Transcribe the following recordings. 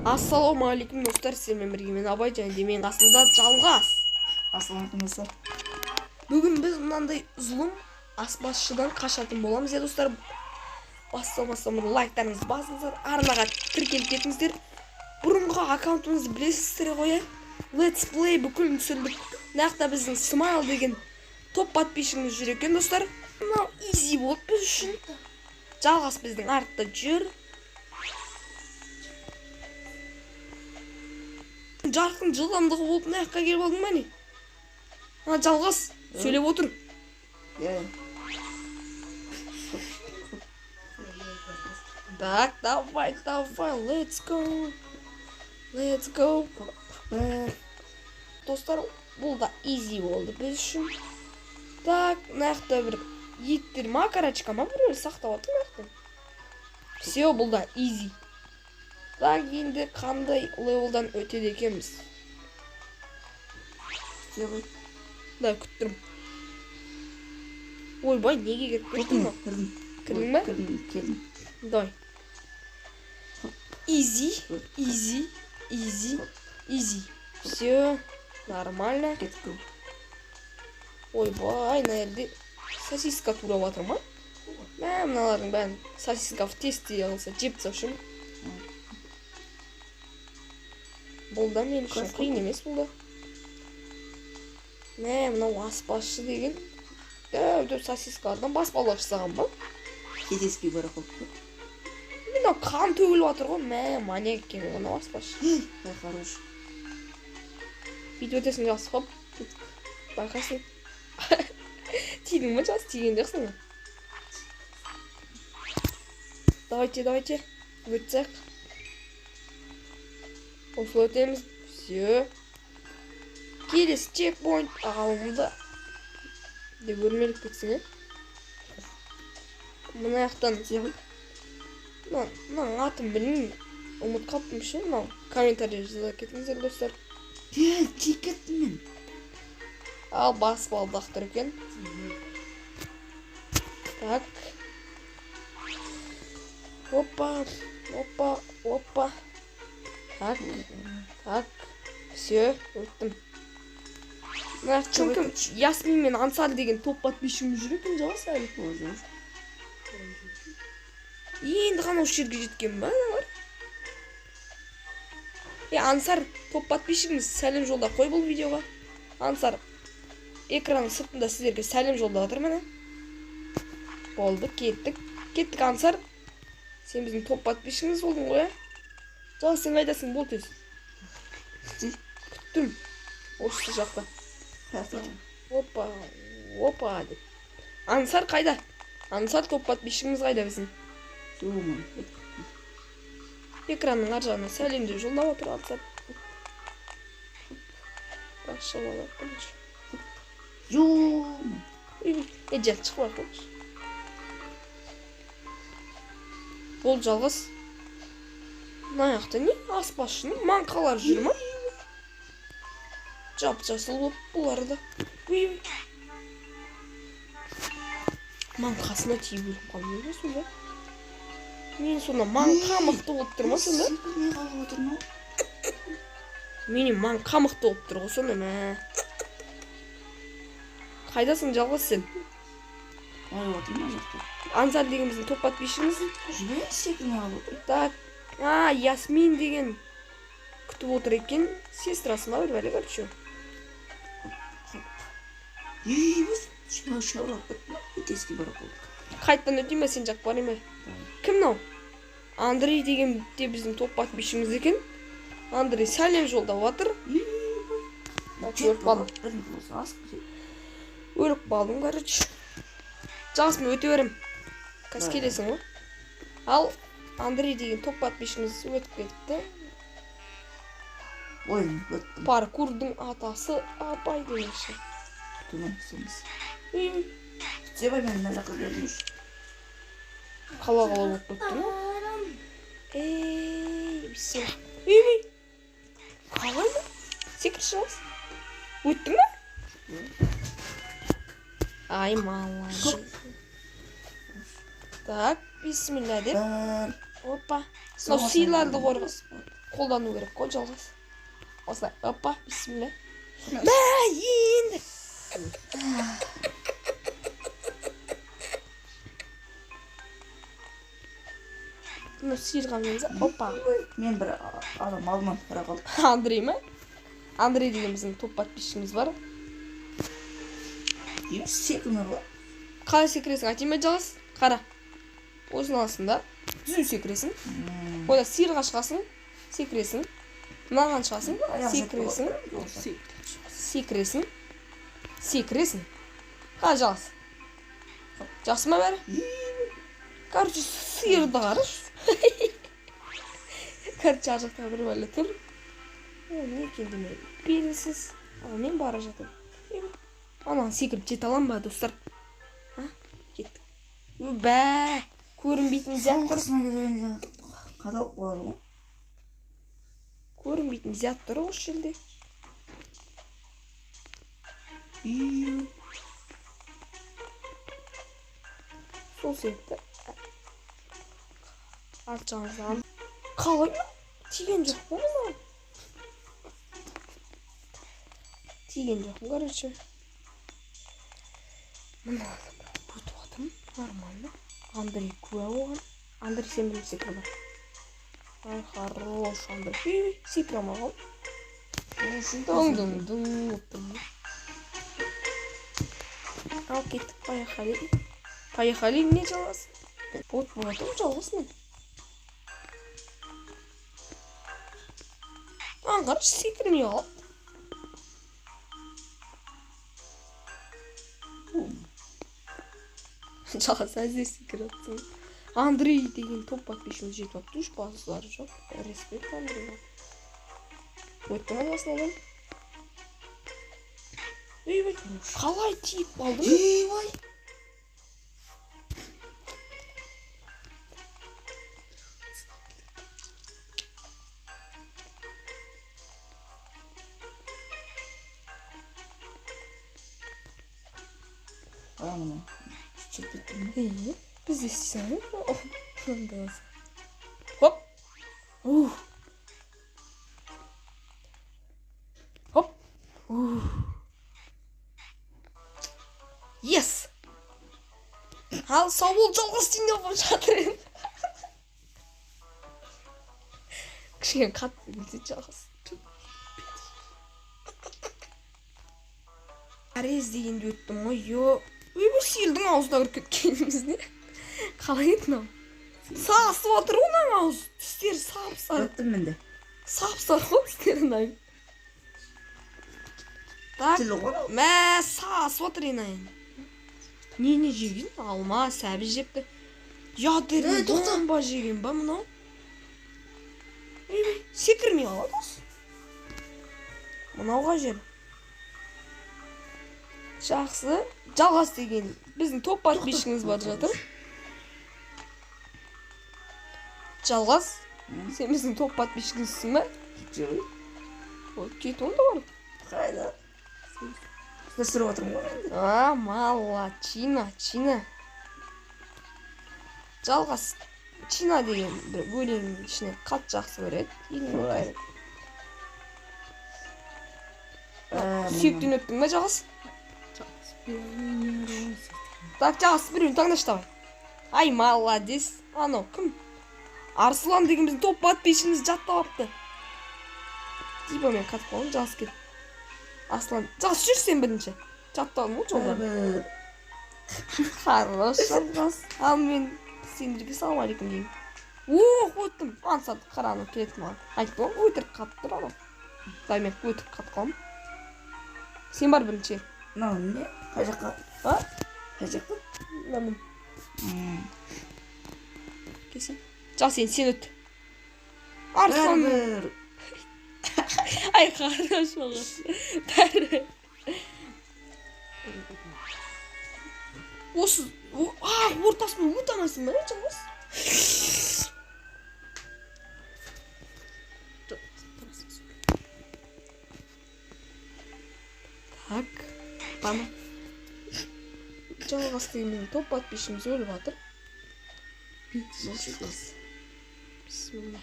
Ассалаумағалейкум, достар! Сіздермен бірге мен, Абай, және де менің қасымда Жалғас. Ассалаумағалейкум, достар. Бүгін біз мынандай зұлым аспазшыдан қашатын боламыз, иә, достар. Бастамастан бұрын лайктарыңызды басыңыздар, арнаға тіркеліп кетіңіздер. Бұрынғы аккаунтымызды білесіздер ғой, иә? Let's play бүкілін түсірдік. Мына жақта біздің Смайл деген топ подписчигіміз жүр екен, достар. Мынау изи болды біз үшін. Жалғас біздің артта жүр. Жарықтың жылдамдығы болып мына жаққа келіп алдың ба, не? А, Жалғас сөйлеп отыр. Иә. Так, давай, давай, let's go. Let's go. Бір. Достар, бұл да изи болды біз үшін. Так, мына жақта бір еттер ма, карачка ма, біреулер сақтап жатыр мына жақта. Все, бұл да изи. Так, енді қандай левелдан өтеді екенбіз? Күте ғой. Да, күтіп тұрмын. Ойбай, неге кіріп кеттің Кірдім, мынау? кірдім. Кірдің бе? Кірдім, келдім. Давай. Изи, изи, изи, изи. Все, нормально. Кеттік. Ойбай, мына жерде сосиска турап жатыр ма? Мә, мыналардың бәрін сосиска в тесте алса, жеп тастаушы едім. Бұл да мен үшін қиын емес бұл да. Мә, мынау аспазшы деген дәу дәу сосискалардан баспалдақ жасаған ба? Кездеспей бара қалыпты. Мынау қан төгіліп жатыр ғой, мә, маньяк екен ғой мынау аспазшы. Ай, хорош. Бүйтіп өтесің, жақсы, хоп. Байқайсың. Тидің ба, жас? Тиген жоқсың ба? Давайте, давайте. Өтсек. Осылай өтеміз. Все. Келесі чекпоинт алынды. Деп өрмелеп кетсің, иә? Мына жақтан Күте ғой. Мынаның атын білмеймін. Ұмытып қалыппын ше, мынау. Комментарий жаза кетіңіздер, достар. Е, тиіп кеттім мен. Ал, баспалдақ тұр екен. Так. Опа, опа, опа. Так, так. Все, өттім. Мына кім кім? Ясмин мен Ансар деген топ подписчигіміз жүр екен, жалғас әлі. Ой. Енді ғана осы жерге жеткен ба аналар? Е, Ансар, топ подписчигіміз, сәлем жолдап қой бұл видеоға. Ансар экранның сыртында сіздерге сәлем жолдап жатыр, міне. Болды, кеттік. Кеттік, Ансар. Сен біздің топ подписчигіміз болдың ғой, иә? Жалғас, сен қайдасың? Бол тез. Күте. Күттім. Осы жақта. Қаяқта? Опа, опа деп. Ансар қайда? Ансар топ подписчигіміз қайда біздің? Жуымын. Экранның ар жағына сәлем деп жолдап отыр Ансар. Так, шығып алайық бірінші. Жуымын. Үй, е, жел, шығып алайық қойшы. Болды, Жалғас. Мына жақта не? Аспазшының маңқалары жүр ма? Жап жасыл болып бұлар да. Үй, үй. Маңқасына тиіп өліп қалдым ба сонда? Мен сонда маңқа мықты болып тұр ма сонда? Секірмей қалып отыр ма? Менен маңқа мықты болып тұр ғой сонда, мә. Қайдасың, Жалғас, сен? Қалып отыр ма жақта? Ансар деген біздің топ подписчигіміз. Жібер, секірмей қалып отыр. Так, а, Ясмин деген күтіп отыр екен. Сестрасы ма, бір бәле, короче. Ей, біз шаурап кеттім. Теске бара қалдық. Қайтадан өтейін ба, сен жаққа барайын ба? Кім мынау? Андрей деген де біздің топ подписчигіміз екен. Андрей сәлем жолдап жатыр. Так, өліп қалдым. Бір болса асып кетеді. Өліп қалдым, короче. Жалғас, мен өте беремін. Қазір Давай. келесің ғой. Ал, Андрей деген топ подписчигіміз өтіп кетіпті. Ой, өттім. Паркурдың атасы Абай демекші. Төмен түсеміз. Үй, Күте ғой, мен мына жаққа келдім. Қала қала болып кетті ма? Ей, бисмилла. Үй, үй. Қалай бұл? Секірші, Жалғас. Өттің бе? Ай, молодец. Так, бисмилла деп. Бір. Опа. Мынау сыйларды қорға. Қолдану керек қой, Жалғас. Осылай, опа, бисмилля. Мә, енді. Ну, сиырға мінеміз, опа. Мен бір адам алдынан бара қалды. Андрей ма? Андрей деген біздің топ подписчигіміз бар. Секірме ғой. Қалай секіресің? Айтайын ба, Жалғас? Қара. Осыны аласың да, түзу секіресің. Ода сиырға шығасың, секіресің. Мынаған шығасың, секіресің. Секіресің. Секіресің. Қалай, Жалғас? Жақсы ма бәрі? Короче, сиырды қарашы. Короче, ар жақта бір бәле тұр. Ол не екен демей, белгісіз. Ал мен бара жатырмын. Анаған секіріп жете аламын ба, достар? А? Кеттік. Бә, көрінбейтін зат тұр. Қадалып қалады ғой. Көрінбейтін зат тұр осы жерде. Сол себепті арт жағымыздан қалай тиген жоқ қой мынау. Тиген жоқпын, короче. Мына өтіп жатырмын, нормально. Андрей куә болған. Андрей, сен бірінші секіре бар. Ай, хорош, Андрей. Секіре алмай қалдым. Дың дың дың болып тұрмын. Ал кеттік, поехали. Поехали, не Жалғас? Бот болып жатыр ғой, Жалғас мен. Ан қарашы, секірмей қалды. Жалғас әзер секіріп жатсың. Андрей деген топ подписчигіміз жетіп алыпты, үш базалары жоқ. Респект Андрейға. Өттің алғасын адам. Ойбай, қалай тиіп қалдым? Ойбай. Біз де істей салайық. Хоп. Ух. Хоп. Ух. Yes. Ал сау бол, Жалғас, сен де болып жатыр енді. Кішкене қатты күлсе, Жалғас. Арез дегенде өттім ғой, ё. Ой, сиырдың аузына кіріп кеткеніміз не? Қалай еді мынау? Сасып отыр ғой мынаның аузы. Тістері сап-сары. Өттім мен де. Сап-сары ғой тістері мынаның. Так. Тілі ғой. Мә, сасып отыр енайын. Не жеген? Алма, сәбіз жепті. Ядерный бомба жеген ба мынау? Ойбай, секірмей қалады осы. Мынау қай жер? Жақсы. Жалғас деген біздің топ подписчигіміз бар жатыр. Жалғас, сен біздің топ подписчигімізсің ба? Жоқ. Ой, кет онда бар. Қайда? Түсіріп отырмын ғой енді. А, молодчина, чина. Жалғас чина деген бір өлеңнің ішіне қатты жақсы көреді. Ой. Сүйектен өттің бе, Жалғас? Так, Жалғас, біреуін таңдашы давай. Ай, молодец. Анау кім? Арслан деген біздің топ подписчигіміз жаттап алыпты. Типа мен қатып қалдым, Жалғас кел. Арслан, Жалғас жүр сен бірінші. Жаттап алдың ғой жолдан. Хорош, Жалғас. Ал мен сендерге салам алейкум деймін. Ох, өттім. Ансат, қара анау келеді маған. Айттым ғой, өтірік қатып тұр анау. Дай мен өтірік қатып қаламын. Сен бар бірінші. Мынау не? Қай жаққа? А? Қай жаққа? Мына мен. Келсін. Жалғас, енді сен өт. Арслан. Бәрібір. Ай, хорош, Жалғас. Бәрі. Осы, ортасымен өте алмайсың ба, Жалғас? Так, бана. Жалғас деген менің топ подписчигіміз өліп жатыр. Бисмилля.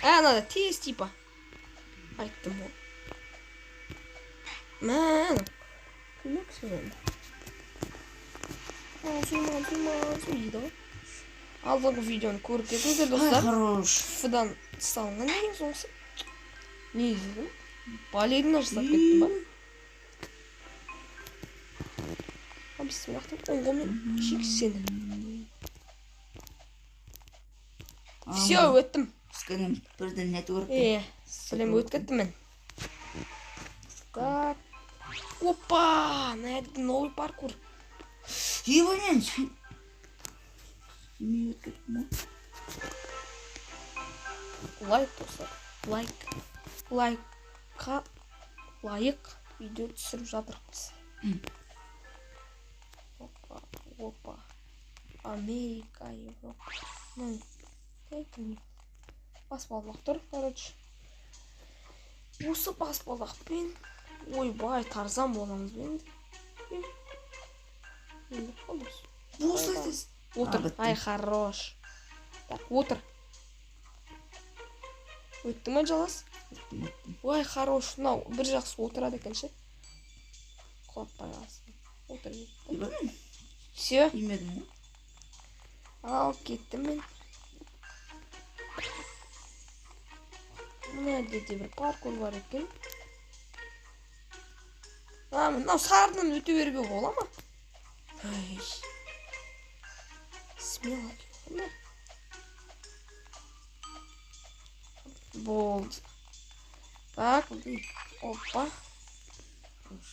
Ә, надо тез типа. Айттым ғой. Мә, көмек енді. Маған сүй, маған сүй, маған сүй дейді ғой. Алдыңғы видеоны көріп кетіңіздер, Ай, достар. Хорош. Ф-дан салынған ең соңғысы. Не дедім? Балерина жасап кеттім ба? А, бисмиллах деп оң қолмен шек сені. Все, өттім. Түскенім бірден нету керек. Е, сәлем, өтіп кеттім мен. Так. Опа, мына жерде новый паркур. Ебай, мен. Не өтіп кеттім ғой. Лайк, достар. Лайк. Лайкқа лайық видео түсіріп жатырмыз. Опа, опа. Америка, Европа. Ну, это не. Баспалдақ тұр, короче. Осы баспалдақпен, ойбай, Тарзан боламыз ба енді? Е, енді қалды. Осылай тез. Отыр. А, бітті. Ай, хорош. Так, отыр. Өтті ма, Жалғас? Өттім, өттім. Ой, хорош. Мынау бір жақсы отырады екен ше. Құлатпай қалсын. Отыр. Ебай, мен Все, тимедім ғой. Ал кеттім мен. Мына жерде де бір паркур бар екен. А, мынау сарыдан өте беруге бола ма? Ай. Смело екен ғой. Болды. Так, опа. Хорош.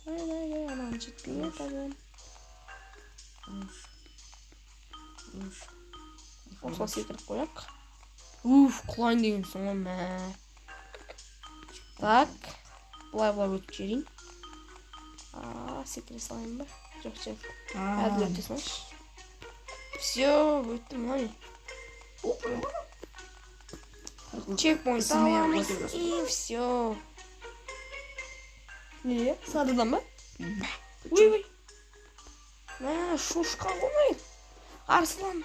Дай, дай, дай, ананы жетпей жатады. Хорош. Хорош. Осылай секіріп қояйық. Уф, құлайын дегенсің ғой, мә. Так, былай былай өтіп жіберейін. А, секіре салайын ба? Жоқ, жоқ. Әділ өте салайыншы. Все, өттім, мынау не? Чекпоинт Смело аламыз өте и все. Не, сарыдан ба? Мгм. Ой, ой. Мә, шошқа ғой мынау. Арслан.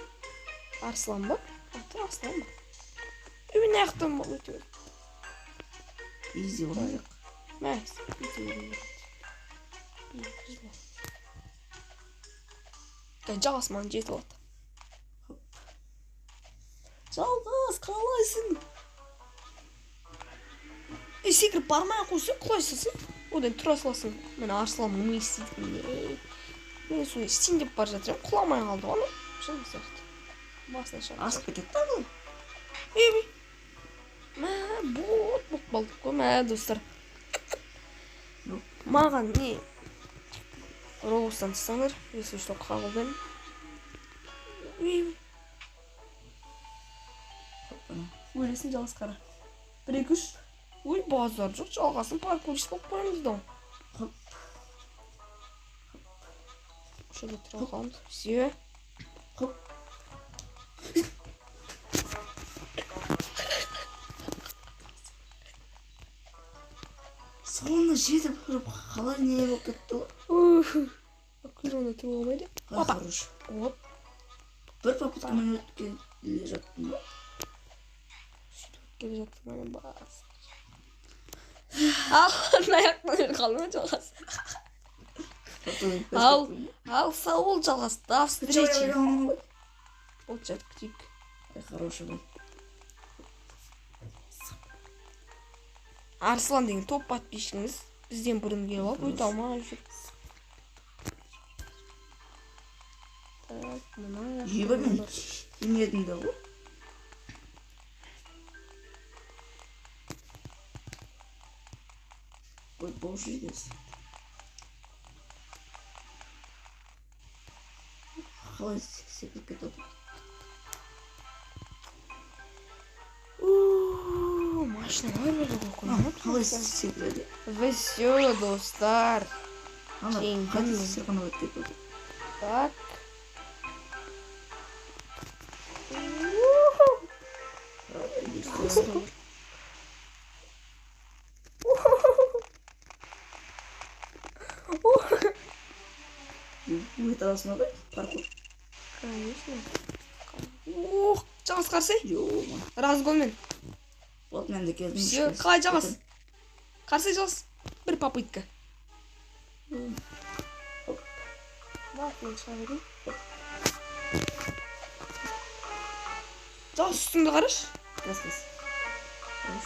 Арслан ба? Аты Арслан ба? Ой, мына жақтан өте бер. Изи ғой. Мә, өте беру керек. Екі жүз. Жалғас маған жетіп алады. Жалғас, қалайсың? Ей, секіріп бармай ақ қойсаң, құлай салсаң, одан тұра саласың. Міне, Арслан мұны істейді. Ей, мен соны істейін деп бара жатыр едім, құламай қалды ғой анау. Жын сияқты. Басына шағып. Асып кетеді да бұл. Ей, ей. Мә, бот болып қалдық қой, мә, достар. Жоқ. Маған не Роблокстан түссеңдер, если что, қабылдаймын. Ей, Ана. өлесің, Жалғас, қара. Бір, екі, үш. Ой, базар жоқ, Жалғасын паркурист болып қоямыз да. Хоп. Осы жерде тұра қаламыз. Все. Хоп. Соны жетіп тұрып қалай не болып кетті ғой? Құйрығына тұруға болмайды. Ай, Опа. Хорош. Оп. Бір попыткамен өтіп келе жаттым ғой. Сөйтіп келе жаттым мен бас. Ал, мына аяқтан өліп қалды ма, Жалғас? Ал. Ал, сау бол, Жалғас. До встречи. Вот жат күтейік. Ай, хороший был. Арслан деген топ подписчигіміз бізден бұрын келіп алып өте алмай жүр. Так, мына Ебі мен тимедім де ғой. Ой, боже, здесь. Қалай секіріп кетіп отыр? Ууу, машиналар бар ғой. А, қалай секіреді? Все, достар. Ана, Жеңдім. қайтып сырғанап өтіп кетіп отыр. Так. Всё. Өте аласың ба, паркур? Конечно. Ох, Жалғас, қарсы. Жоқ. Разгонмен. Вот, мен де келдім. Все, қалай, Жалғас? Қарсы, Жалғас. Бір попытка. Мен шыға берейін. Жалғас, үстіңді қарашы. Газ, газ. Газ.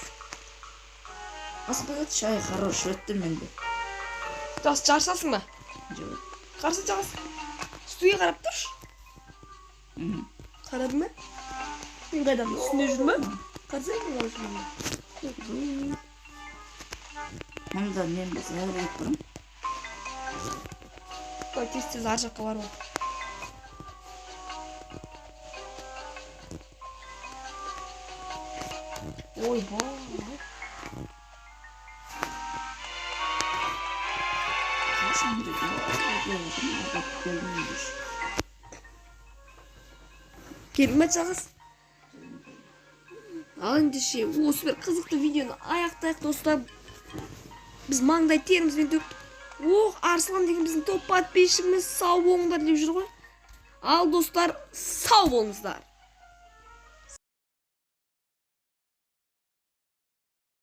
Басқа кетші, ай, хорош, өттім мен де. Жалғас, жарысасың ба? Жоқ. Қарсы, Жалғас. Үстіге қарап тұршы. Қарадың ба? Мен қайдам? Үстінде жүрмін ба? Қарсы, мен қалай жүрмін? Мында мен болса әрі кетіп барамын. Давай тез тез ар жаққа барып ал. Ойбай. Қашан келдім. Келдің ба, Жалғас? Ал ендеше осы бір қызықты видеоны аяқтайық, достар. Біз маңдай терімізбен төктік. Ох, Арслан деген біздің топ подписчигіміз сау болыңдар деп жүр ғой. Ал, достар, сау болыңыздар.